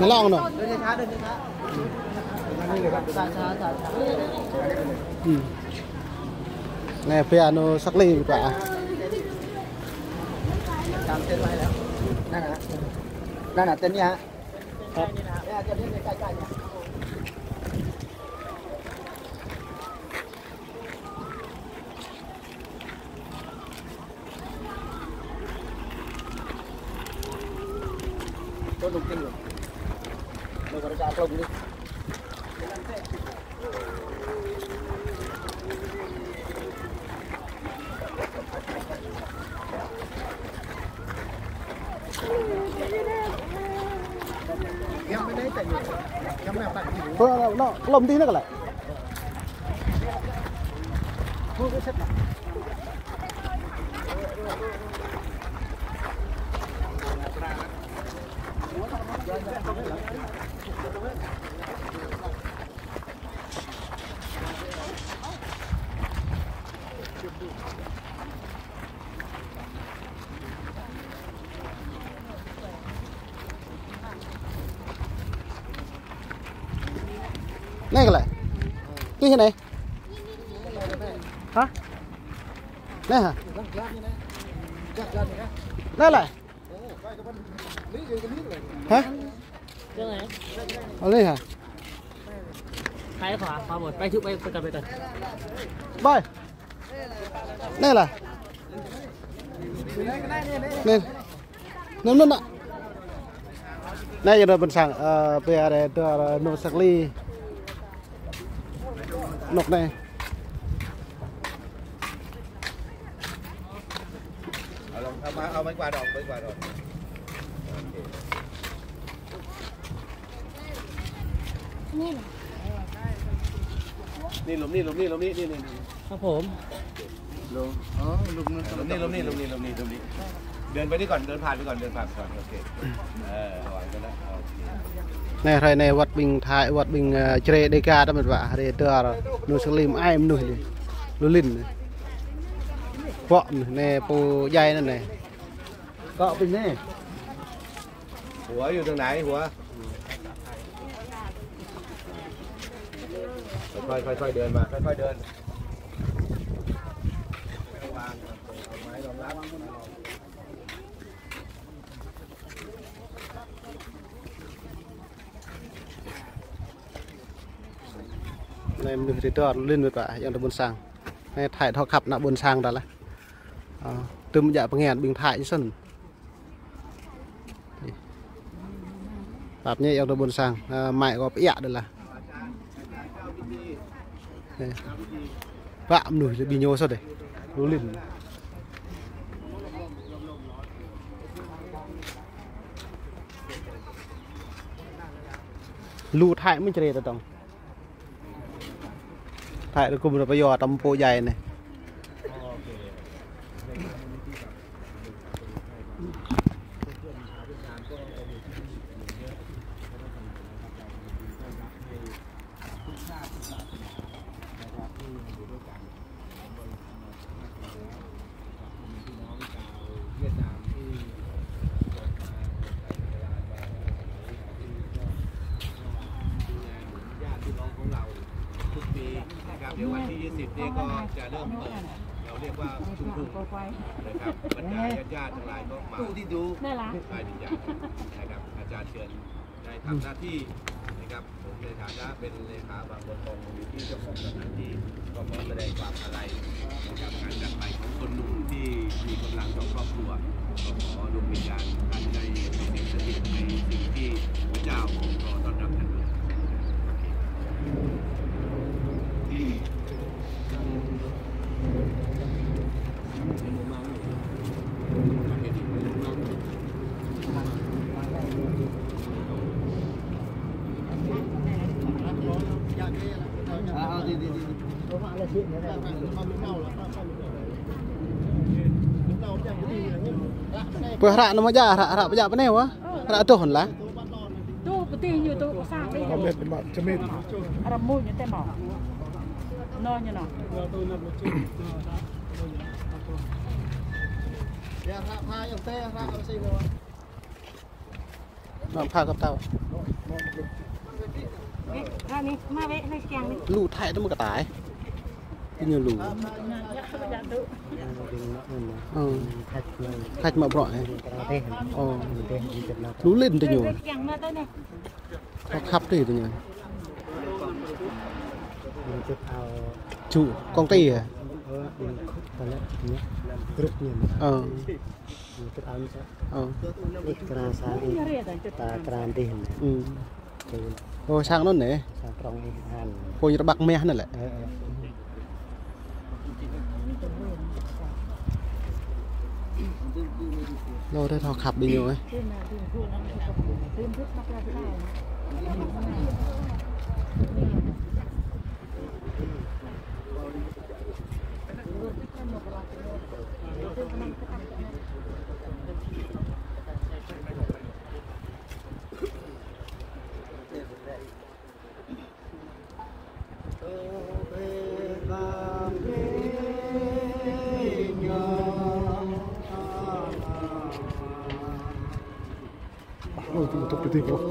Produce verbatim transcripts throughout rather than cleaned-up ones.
Lŏng anŭn. Anai pia anŭn Sakli pă. Anai, anai, anai. Lŏm dih anŭn kơ lĕ. Anai kơ lĕ. Tui anai. Hă? Anai hă? Anai lĕ. Hă? Ơ, anai hă? Bai. Anai lĕ. Anai. Anŭn, anŭn, anŭn. Anai yơh ƀôn sang, ơ, pia rai tơ, ơ, anŭn Sakli. Anŭn anai. Ao, ao, ao mấy qua rồi, mấy qua rồi. Ni lŏm ni, lŏm ni, lŏm ni, ni, ni, ni. ครับผม Lŏm. Ơ, lŏm anŭn. Lŏm ni, lŏm ni, lŏm ni, lŏm ni, lŏm ni. Đơn ƀơi anai kŏn, đơn phăn ƀơi kŏn, đơn phăn ƀơi kŏn. Ôkê. Ơ, ruai kơ anŭn. Ôkê. Anai, hrơi anai wơ̆t ƀing Thái, wơ̆t ƀing, ơ, Jrai Đêga ta mĕt wa, hrơi tơdơi, anŭn Sakli ai mơnuih anai. Lu lin anai. Pŏk anai, anai pô djai anŭn anai. Kŏ ƀing anai. Hua yơh tơ̆ng anai, hua. Khỏi, khỏi, khỏi đơn mă, khỏi, khỏi đơn. Anai mơnuih rai tơdơi lu lin mĕt wa, ayŏng adơi ƀôn sang. Anai Thái thâo khăp ană ƀôn sang ta lah. Ơ, tơm djă pơngiăn ƀing Thái ñu sơ̆n. Pap ñĕ ayŏng adơi ƀôn sang, ơ, mai kơ pơiă đơi lah. Anai. Pă mơnuih lĕ ƀing ñu sơ̆ dêh. Lu lin. Lu Thái mơ̆n Jrai ta tŏng. Thái rơkŭm rơpa yua tơm pô djai anai. Ơ, เดี๋ยววันที่ยี่สิบนี่ก็จะเริ่มเปิด เราเรียกว่าชุมนุมนะครับ บรรดาญาติๆทั้งหลายก็มา ได้วิญญาณนะครับ อาจารย์เชิญ ได้ทำหน้าที่นะครับ ผมในฐานะเป็นเลขาบางบัวทองมูลนิธิเจ้าของสถานที่ ก็ขอแสดงความอาลัยนะครับ การจากไปของคนหนุ่มที่มีกำลังต่อครอบครัว ก็ขอดวงวิญญาณท่านได้ไปสิงสถิตในสิ่งที่พระเจ้าทรงรอต้อนรับท่านอยู่ Pơ hră anŭn mơ̆ djă, hră, hră pơjă pơ anai wă. Hră tuh hŏn lah. Tuh pơtih ñu tuh sang dih. Hơmet mă, čơmet. Arăng mui ñu tơmâo. Anŭn ñu anŭn. Anŭn pha kơtâo. Lu Thái tơ mơ̆ kơ tai. Kơ ñu lu. Ơ. Khač mă bruă hă? Ơ. Lu lin tơ ñu. Kâo khăp tui tơ ñu. Chủ công ty hă? Ơ. Ơ. Ơ, sang anŭn nê. Sang prong ih han. Pô ñu rơbak meh anŭn lĕ. Ơ, ơ. Lô rê thâo khăp ƀing ñu ơi. Ôi, tụi nó thúc cái gì không?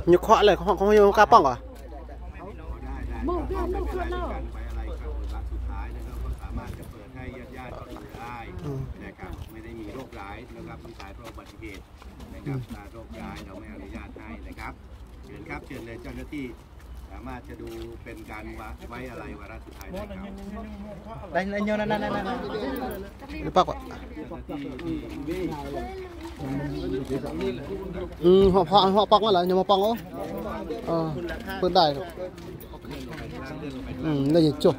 Ñu khua lĕ, khua, khua ñu ka pŏng à? ได้ ได้ ไม่เป็นไร เป็นการไว้อาลัยครั้งสุดท้ายนะครับ ก็สามารถจะเปิดให้ญาติๆ เข้าดูได้นะครับ ไม่ได้มีโรคร้ายนะครับ ที่ตายเพราะอุบัติเหตุนะครับ ถ้าโรคร้ายเราไม่อนุญาตให้นะครับ เชิญครับ เชิญเลย เจ้าหน้าที่สามารถจะดูเป็นการไว้อาลัยวาระสุดท้ายได้ครับ Đây, đây, nhô, này, này, này, này. Đi bác ạ. Ừ, họ, họ, họ bác mà lại, nhưng mà bác ố. Ờ, bữa đại. Ừ, đây là chụp.